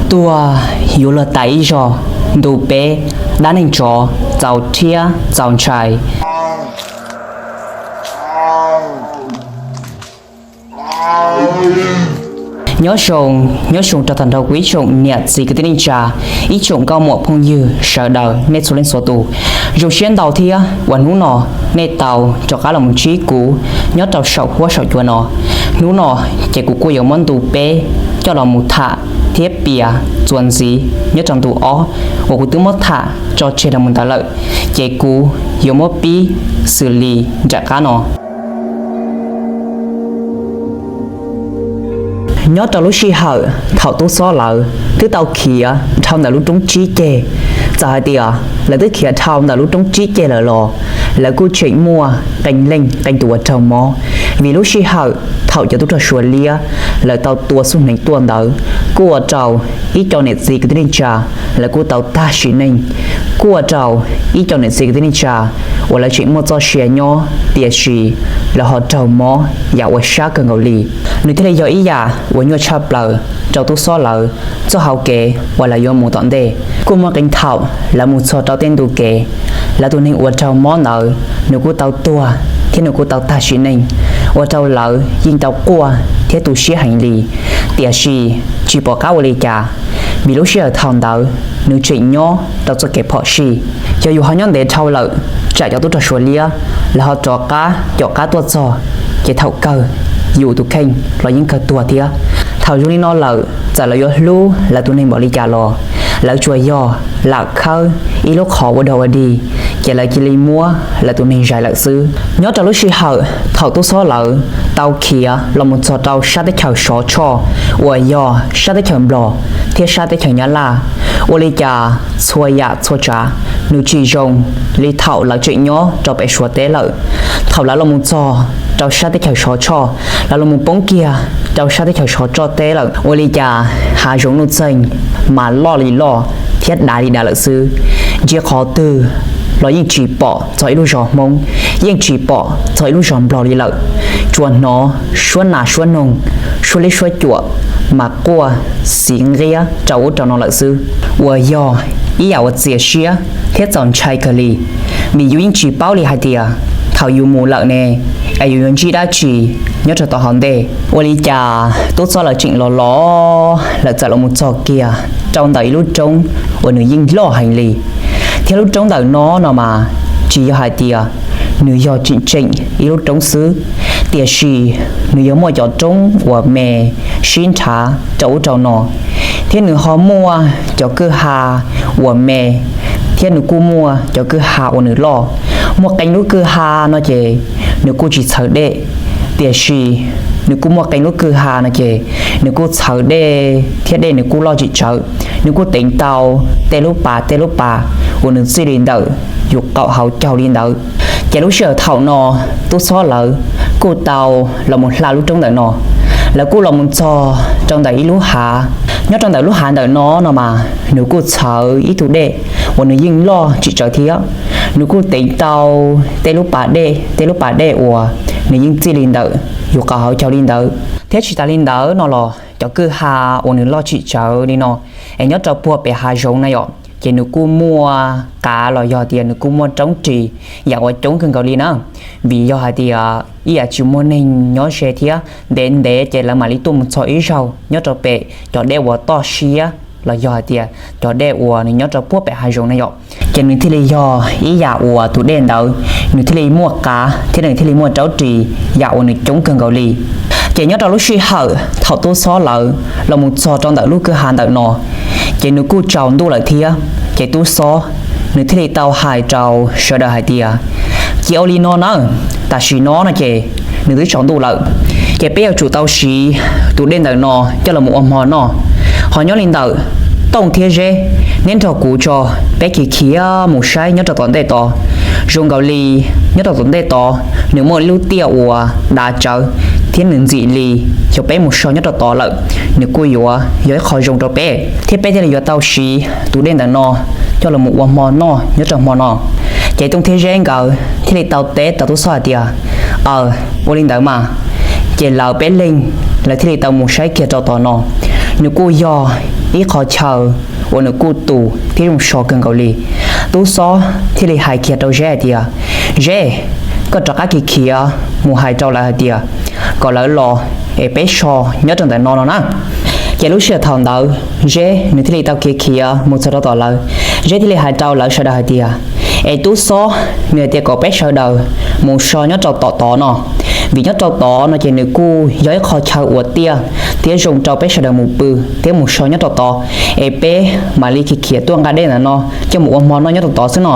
Tuag yuav luag tas ib zaug, ntu peb, dab neeg tsov txaus rhiab txaus ntshai. Nyob zoo, nyob zoo rau tag nrho kuv ib tsoom niam txiv kwv tij neej tsa, ib tsoom nkauj muam phooj ywg sawv daws nej txhua leej txhua tus. Zoo siab ntau thiab uas hnub no nej tau rov qab los mus ntsib kuv nyob rau saum huab saum cua no. Hnub no ces kuv kuj yuav muab ntu peb coj los mus tham thiab piav txuas ntxiv nyob rau ntu ob uas kuv twb muab tham tso tseg los mus ntawd lawm, ces kuv yuav muab pib xws li nram qab no. Nyob rau lub sij hawm thaum tub xob lawv twb tau khiav dhau ntawm lub roob tsib ceg, txawm hais tias lawv twb khiav dhau ntawm lub roob tsib ceg lawm los lawv kuj tseem muaj qee leej qee tus uas raug mob, vim lub sij hawm thaum cov tub rog Suav liab lawv tau tua xub hneev tuaj ntawd kuj ua rau ib co niam txiv kwv tij neej tsa lawv kuj tau tag sim neej, kuj ua rau ib co niam txiv kwv tij neej tsa uas lawv tseem muaj txoj sia nyob tiam sis lawv ho raug mob yam uas sab kawg nkaus li. Nws thiaj li yog ib yam uas nyuaj tshaj plaws rau tub xob lawv txoj hauv kev uas lawv yuav mus tom ntej. Kuj muaj qee thaum lawv mus txog rau tej ntu kev, lawv tus neeg uas raug mob ntawd nws kuj tau tuag thiab nws kuj tau tag sim neej, ua rau lawv yeej tau quaj thiab tu siab heev li, tiam sis tsis pom qab ua li cas, vim lub sij hawm thaum ntawd nws tseem nyob rau txoj kev phom sij. Yog yus ho nyob ntev dhau lawm, tsam cov tub rog Suav liab lawv ho rov qab caum qab tuaj txog, ces thaum kawg yus tus kheej los yeej kawg tuag thiab. Thaum zoo li no lawm, txawm lawv yuav hlub lawv tus neeg npaum li cas los lawv tsuas yog lam khawb ib lub qhov ua dog ua dig, ces lawv cia li muab lawv tus neeg zais lawm xwb. Nyob rau lub sij hawm thaum tub xob lawv tau khiav los mus txog rau sab teb chaws Sov Tshoj uas yog sab teb chaws Nplog thiab sab teb chaws Nyab Laj, ua li cas txhua yam txhua tsav nws tsis zoo li thaum lawv tseem nyob rau pem Suav teb lawm. Thaum lawv los mus txog rau sab teb chaws Sov Tshoj, lawv los mus poob kiag rau sab teb chaws Sov Tshoj teb lawm, ua li cas hav zoov nuj txeeg mas loj li loj thiab dav li dav lawm xwb. Ntsia qhov twg los yeej tsis pom txog ib lub zos Hmoob, yeej tsis pom txog ib lub zos Nplog li lawm. Tsuas hnov suab nas suab noog, suab liab suab cuam mas quaj xiv nqiab rau ub rau no lawm xwb, uas yog ib yam uas txias siab thiab txaus ntshai kawg li. Vim yus yeej tsis paub li hais tias thaum yus mus lawm ne, es yus yuav ntsib dab tsi nyob rau tom hauv ntej. Ua li cas tub xob lawv tseem los los, lawv txawm los mus txog kiag rau ntawm ib lub roob uas nws yeej loj heev li. Thiab lub roob ntawm no no mas tsis yog hais tias nws yog tseem tseem ib lub roob xwb, tiam sis nws yog muaj cov roob uas me sib nrhav rau ub rau no, thiab nws ho muaj cov kwj ha uas me, thiab nws kuj muaj cov kwj ha uas nws loj. Muaj qee lub kwj ha no ces nws kuj tsis txhawv dej, tiam sis nws kuj muaj qee lub kwj ha no ces nws kuj txhawv dej thiab dej nws kuj loj tsis tsawv. Nws kuj teev tau tej lub pas tej lub pas uas nws txij li ntawm yus qaum hauv caug li ntawd. Ces lub sij hawm thaum no tub xob lawv kuj tau los mus hla lub roob ntawm no. Lawv kuj los mus txog rau ntawm ib lub hav. Nyob rau ntawm lub hav ntawm no no mas nws kuj txhawv ib tug dej uas nws yeej loj tsis tsawv thiab. Nws kuj teev tau tej lub pas dej tej lub pas dej uas nws yeej txij li ntawm yus qaum hauv caug li ntawd. Thiab tsis tas li ntawd no los cov kwj ha uas nws loj tsis tsawv li no es nyob rau puag pem hav zoov na yom, ces nws kuj muaj qav los yog tias nws kuj muaj roob ris yam uas coob kawg nkaus li na. Vim yog hais tias ib yam tsis muaj neeg nyob ze thiab, ntev ntev ces lawv mam li tuaj mus txog ib zaug nyob rau pem cov dej uas toj siab los yog hais tias cov dej uas nws nyob rau puag pem hav zoov na yom. Ces nws thiaj li yog ib yam uas tus dej ntawd nws thiaj li muaj qav thiab nws thiaj li muaj roob ris yam uas nws coob kawg nkaus li. Ces nyob rau lub sij hawm thaum tub xob lawv los mus txog rau ntawm lub kwj ha ntawm no, ces nws kuj tsaus ntuj lawm thiab. Ces tub xob nws thiaj li tau hais rau sawv daws hais tias, cia ua li no na, tam sim no no ces nws twb tsaus ntuj lawm, ces peb yuav tsum tau siv tus dej ntawm no coj los mus ua hmo noj. Ho nyob li ntawm Tooj thiab Zeb, neb nrog kuv tso, peb khiav khiav mus saib nyob rau tom ntej tod. Zoo nkaus li nyob rau tom ntej tod nws muaj ib lub tiaj uas dav tsawv thiab nws ntxim li yog peb mus so nyob rau tod lawm, nws kuj yuav yog ib qho zoo rau peb, thiab peb thiaj li yuav tau siv tus dej ntawm no coj los mus ua hmo noj nyob rau hmo no. Ces Tooj thiab Zeb nkawd thiaj li tau teb rau tub xob hais tias, aw, ua li ntawd mas. Ces lawv peb leeg lawv thiaj li tau mus saib kiag rau tom no. Nws kuj yog ib qho chaw uas nws kuj tus thiab zoo so kawg nkaus li. Tub xob thiaj li hais kiag rau Zeb hais tias, Zeb, koj rov qab khiav khiav mus hais rau lawv hais tias kom lawv los es peb so nyob rau ntawm no no na. Ces lub sij hawm thaum ntawd Zeb nws thiaj li tau khiav khiav mus txog rau tom lawv. Zeb thiaj li hais rau lawv sawv daws hais tias, Es tub xob nws hais tias kom peb sawv daws mus so nyob rau tom tod no, vim nyob rau tod no ces nws kuj yog ib qho chaw uas tiaj thiab zoo rau peb sawv daws mus pw thiab mus so nyob rau tod, es peb mam li khiav khiav tuaj nqa dej ntawm no coj mus ua hmo noj nyob rau tod xwb no.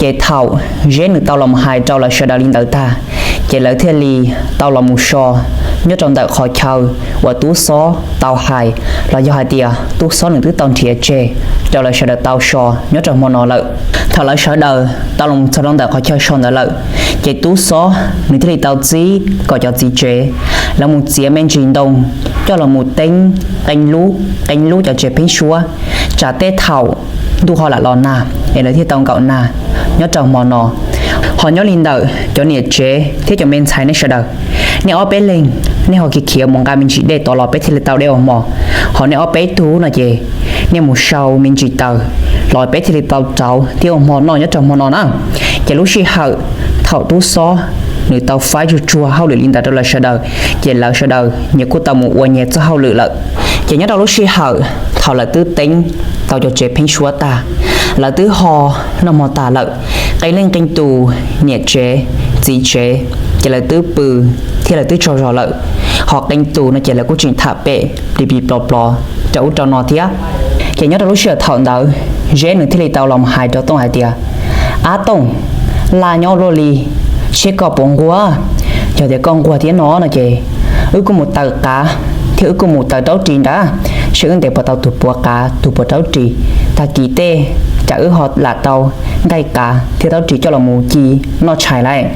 Ces thaum Zeb nws tau los mus hais rau lawv sawv daws li ntawd tag, ces lawv thiaj li tau los mus so nyob rau ntawm qhov chaw uas tub xob tau hais, los yog hais tias tub xob nws twb tau nrhiav tseg rau lawv sawv daws tau so nyob rau hmo no lawm. Thaum lawv sawv daws tau los mus txog rau ntawm qhov chaw so ntawd lawm, ces tub xob nws thiaj li tau txib kom cov txiv tsev lawv mus txiav me ntsis ntoo coj los mus teeb qee lub qee lub cov tsev pheeb suab, tsam tej thaum ntuj ho lam los nag es lawv thiaj tau nkaum nag nyob rau hmo no. Ho nyob li ntawm cov niam tsev thiab cov me ntxhais nej sawv daws, nej ob peb leeg nej ho khiav khiav mus nqa me ntsis dej tod los peb thiaj li tau dej ua hmo. Ho nej ob peb tug no ces nej mus sau me ntsis taws los peb thiaj li tau rauv thiab ua hmo noj nyob rau hmo no na. Ces lub sij hawm thaum tub xob nws tau faib tsuag tsuag hauj lwm li ntawd rau lawv sawv daws, ces lawv sawv daws nyias kuj tau mus ua nyias txoj hauj lwm lawm. Ces nyob rau lub sij hawm thaum lawv twb teeb tau cov tsev pheeb suab tag, lawv twb ho noj hmo tag lawm, qee leej qee tus niam tsev txiv tsev ces lawv twb pw thiab lawv twb tsaug zog lawm. Ho qee tus no ces lawv kuj tseem tham pem plis plis plos plos rau ub rau no thiab. Ces nyob rau lub sij hawm thaum ntawd, Zeb nws thiaj li tau los hais rau Tooj hais tias, Ab Tooj, laj nyob luaj li, seb koj puas nquag? Yog tias koj nquag thiab no no ces wb kuj mus taws qav thiab wb kuj mus taws raub ris nrad, seb wb ntes puas tau tus puav qav tus puav raub ris, tag kis tej cas wb ho lam tau nqaij qav thiab raub ris coj los mus ci noj tshais lawm.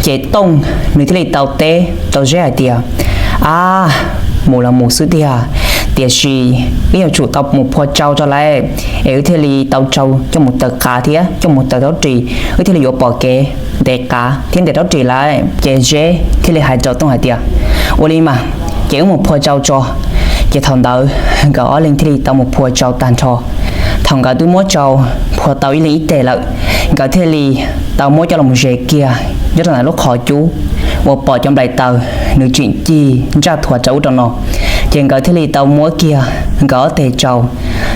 Ces Tooj nws thiaj li tau teb rau Zeb hais tias, Ab, mus los mus xwb tiag, tiam sis wb yuav tsum tau mus phua tsau tso lawm, es wb thiaj li tau tsau coj mus taws qav thiab coj mus taws raub ris, wb thiaj li yuav pom kev ntes qav thiab ntes raub ris lawm. Ces Zeb thiaj li hais rau Tooj hais tias, Ua li mas, ces wb mus phua tsau tso. Ces thaum ntawd nkawd ob leeg thiaj li tau mus phua tsau tag nrho. Thaum nkawd twb muab tsau phua tau ib leeg ib teg lawm, nkawd thiaj li tau muab coj los zes kiag nyob rau ntawm lub qhov cub uas pom cov nplaim taws nws tseem cig ntsaj thuav rau ub rau no. Ces nkawd thiaj li tau muab kiag nkawd ob teg tsau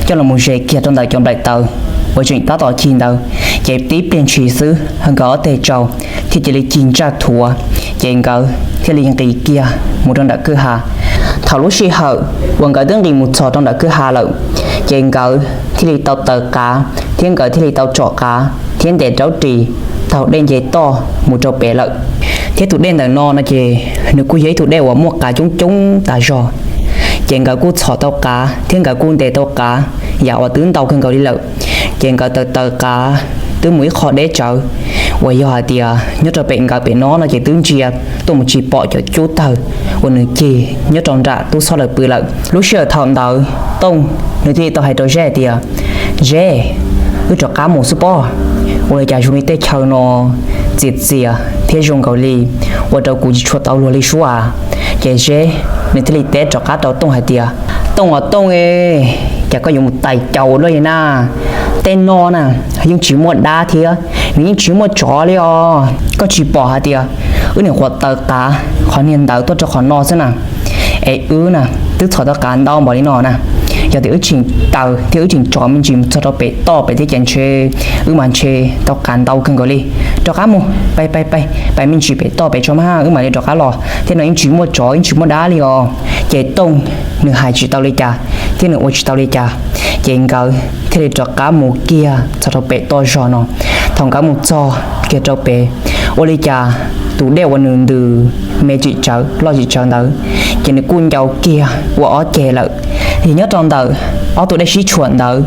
coj los zes kiag rau ntawm cov nplaim taws uas tseem tab tom cig ntawd. Ces tib pliag ntshis xwb nkawd ob teg tsau thiaj cia li cig ntsaj thuav, ces nkawd thiaj li nqis kiag mus rau nram kwj ha. Thaum lub sij hawm uas nkawd twb nqis mus txog rau nram kwj ha lawm, ces nkawd thiaj li tau taws qav thiab nkawd thiaj li tau tsom qav thiab ntes raub ris taug dej nce toj mus rau pem lawm. Thiab tus dej ntawm no no ces nws kuj yog ib tug dej uas muaj qav coob coob tas zog. Ces nkawd kuj txhom tau qav thiab nkawd kuj ntes tau qav yam uas twb ntau kawg nkaus li lawm. Ces nkawd taws taws qav twb mus ib qho deb tsawv, uas yog hais tias nyob rau pem nkawd pem no no ces twb ntsia tuaj mus tsis pom cov cub tawg uas nws cig nyob rau nram tub xob lawv pw lawm. Lub sij hawm thaum ntawd Tooj nws thiaj li tau hais rau Zeb hais tias, Zeb, wb rov qab mus xwb pob. Ua li cas zoo li tej chaw no txias txias thiab zoo nkaus li ua rau kuv tsis tshua tau luag li sub as. Ces Zeb nws thiaj li teb rov qab rau Tooj hais tias, Tooj os Tooj e, cas koj yuav mus tais caus ua luaj li na? Tej no na yeej tsis muaj dab thiab nws yeej tsis muaj tsov li os. Koj tsis pom hais tias wb niam qhuav taws qav qhov niag ntawd tuaj rau qhov no xwb na? Es wb na twb txhom tau qav ntau npaum li no na. Yog tias wb tseem taws thiab wb tseem tsom me ntsis mus txog rau pem toj pem thiab ces ntshe wb mas ntshe tau qav ntau kawg nkaus li. Rov qab mus, pais pais pais pais me ntsis pem toj pem tso mas wb mam li rov qab los, thiab no yeej tsis muaj tsov yeej tsis muaj dab li os. Ces Tooj nws hais tsis tau li cas thiab nws ua tsis tau li cas, ces nkawd thiaj li rov qab mus kiag txog rau pem toj zog no. Thaum nkawd mus txog kiag rau pem, ua li cas tus dej uas nws ntws me tsim tsawv loj tsim tsawv ntawd, ces nws kuj ncau kiag ua ob ceg lawm. Ces nyob rau ntawm ob tug dej sib tshuam ntawd,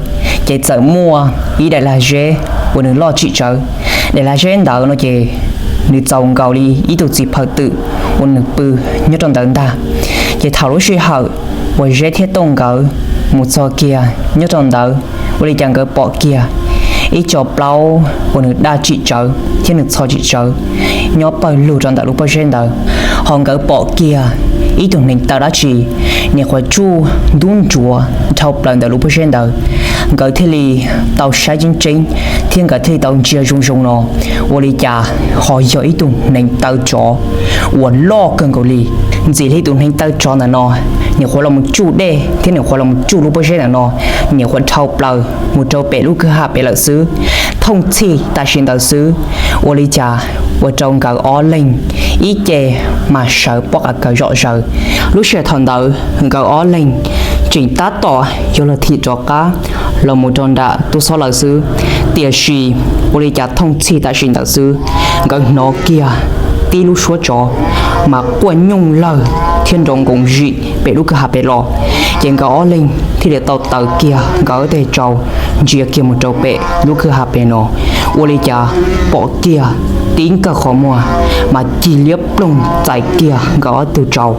ces txawm muaj ib daim lag zeb uas nws loj tsim tsawv. Daim lag zeb ntawd no ces nws txaus nkaus li ib tug txiv phaw twm uas nws pw nyob rau ntawd ntag. Ces thaum lub sij hawm uas Zeb thiab Tooj nkawd mus txog kiag nyob rau ntawd, ua li cas nkawd pom kiag ib co plaub uas nws daj tsim tsawv thiab nws txho tsim tsawv nyob pawg lug rau ntawm lub pob zeb ntawd. Ho nkawd pom kiag ib tug hneev taw dab tsi, nyuam qhuav tsuj ntub ntsuav dhau plaws ntawm lub pob zeb ntawd. Nkawd thiaj li tau saib tseeb tseeb, thiab nkawd thiaj li tau ntsia zoo zoo no, ua li cas ho yog ib tug hneev taw tsov uas loj kawg nkaus li. Ntxim li tus hneev taw tsov ntawm no, nyuam qhuav los mus tsuj dej thiab nyuam qhuav los mus tsuj lub pob zeb ntawm no, nyuam qhuav dhau plaws mus rau pem lub kwj ha pem lawm xwb. Thooj txhij tam sim ntawd xwb, ua li cas ua rau nkawd ob leeg ib ce mas sawv pob qa kawg zom zaws. Lub sij hawm thaum ntawd nkawd ob leeg tseem tab tom yuav los thim rov qab los mus rau nram tub xob lawv xwb, tiam sis ua li cas thooj txhij tam sim ntawd xwb, nkawd hnov kiag tib lub suab tsov mas quaj nyooj lawg thiab nrov nkoos zim pem lub kwj ha pem los. Ces nkawd ob leeg thiaj li tau taws kiag nkawd ob teg tsau, ntsia kiag mus rau pem lub kwj ha pem no, ua li cas pom kiag tib nkawg qhov muag mas cig liab ploog txais kiag nkawd ob tug tsau.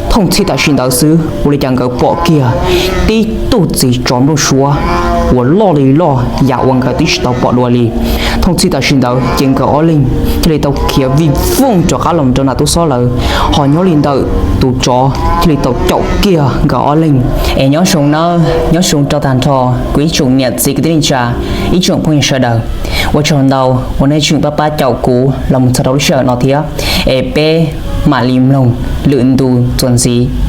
Thooj txhij tam sim ntawd xwb, ua li cas nkawd pom kiag tib tug txiv tsov nplooj suab uas loj li loj yam uas nkawd twb tsis tau pom dua li. Thooj txhij tam sim ntawd ces nkawd ob leeg thiaj li tau khiav vij vooj rov qab los rau nram tub xob lawv, ho nyob li ntawm tus tsov thiaj li tau caum kiag nkawd ob leeg. Es nyob zoo nawb, nyob zoo rau tag nrho kuv ib tsoom niam txiv kwv tij neej tsa, ib tsoom phooj ywg sawv daws. Ua tsaug ntau uas nej tseem pab pab caum kuv los mus txog rau lub sij hawm no thiab, es peb mam li mloog lwm ntu txuas ntxiv.